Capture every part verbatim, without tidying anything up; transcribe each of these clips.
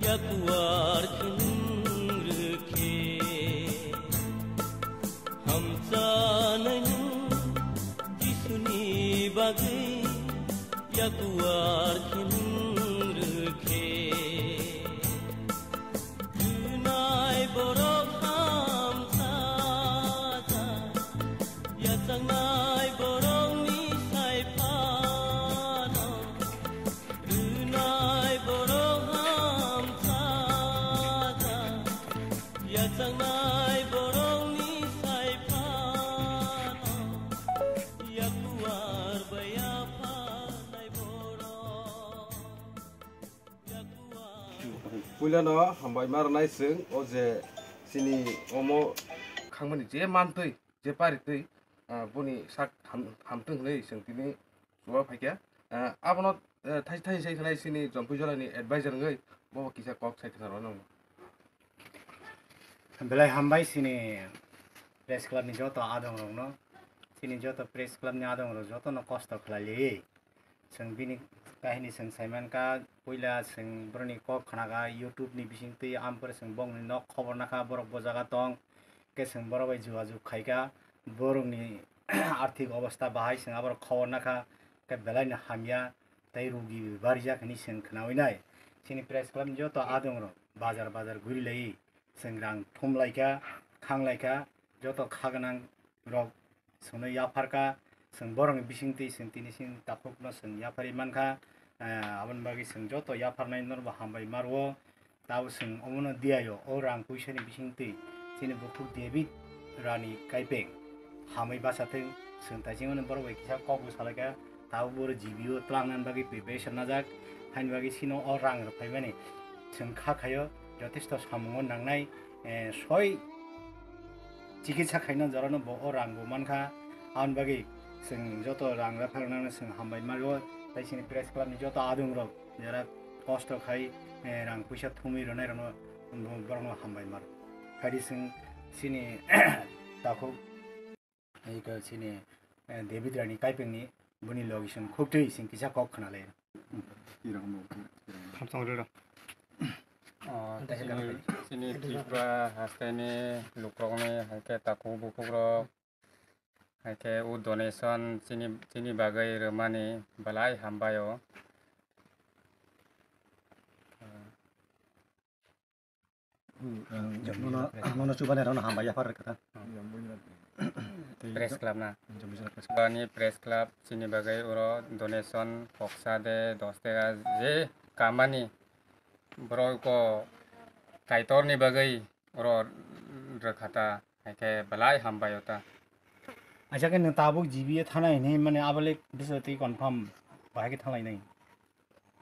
Yakuar khwnung rwkhe, hamchanai nwng Jisuni bagwi yakuar khwnung rwkhe. Rwnai borok hamchajak, yachangnai borokni sai phano. Rwnai borok hamchajak, yachangnai borokni sai phano, yakuar bai yapharnai borok, yakuar. Puilano hambai ma rwnai chwng, o je chini omo khangmani je mantwi, je paritwi, ah, boni sak ham-, hamtwng hwnwi chwng tini chuba phaikha. Ah, abono, ah, thai-, thai sai khnai chini Jompui Jolani advisor wngwi bo kisa kok sai khna rw nang. Belai hambai chini press club ni joto adong rokno, chini joto press club ni adong rok jotono kosto khlai li. Chwng bini kahini chwng sai mankha, puila chwng borokni kok khnakha YouTube ni bisingtwi, ampore chwng bongni nok khobor nakha, borok bo jaga tong, khe chwng borok bai jogajog khaikha, borokni arthik obostha bahai chwng aborok khobor nakha, khe belaino hamya tei rugi barijak hinwi chwng khnawi nai. Chini press club ni joto adong rok bajar bajar guri lai, chwng rang thum laikha, khang laikha, joto kha gwnang rok chwngno yapharkha, chwng borokni bisingtwi chwng tini chini takhukno chwng yapharwi mankha. Eh, aboni bagwi chwng joto yapharnai norokbo hambai ma rwo. Tabuk chwng omono diyaio, o rang puisani bisingtwi chini bukhuk David Rani Kaipeng hamwi bachathwng. Chwng taisingmani borok bai kisa kokbo salaikha, tabuk bo G B O tlangnani bagwi preparation najak, haini bagwi chino o rang rwphaimani chwng kha khaio, jotesto samungo nangnai, eh, soi chikitsa khaina jorano bo o rang bo mankha. Aboni bagwi chwng joto rang yapharnano chwng hambai ma rwo, tei chini press club ni joto adong rok jara kosto khai, eh, rang puisa thumwi rwnai rokno bo-, borokno hambai ma rwo. Phaidi chwng chini takhuk, eko chini, eh, David Rani Kaipengni boni logi chwng khuktwi chwng kisa kok khna lai. Thamsong rwrw. Oh, chini, chini Tripura hastaini lukrokni hai khe takhuk bukhukrok, hai khe o donation chini, chini bagwi rwmani belai hambai o. Nono, nono chubanai rokno hambai yaphar rwkha ta. Press club na. Bani press club chini bagwi oro donation koksa de dos teka je kamani borok ko Kaitorni bagwi oro rwkha ta, hai khe belai hambai o ta. Acha khe nwng tabuk G B O thanai hinwi mani abo le bwswk twi confirm bahai khe thanglainai.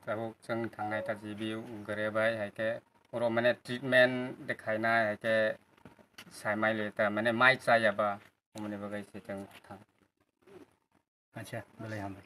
Tabuk chwng thangnai ta G B O gre bai, hai khe oro mane treatment de khainai, hai khe sai mai le ta mane mai chaya ba, omoni bagwi se chwng thang. Acha, belai hambai.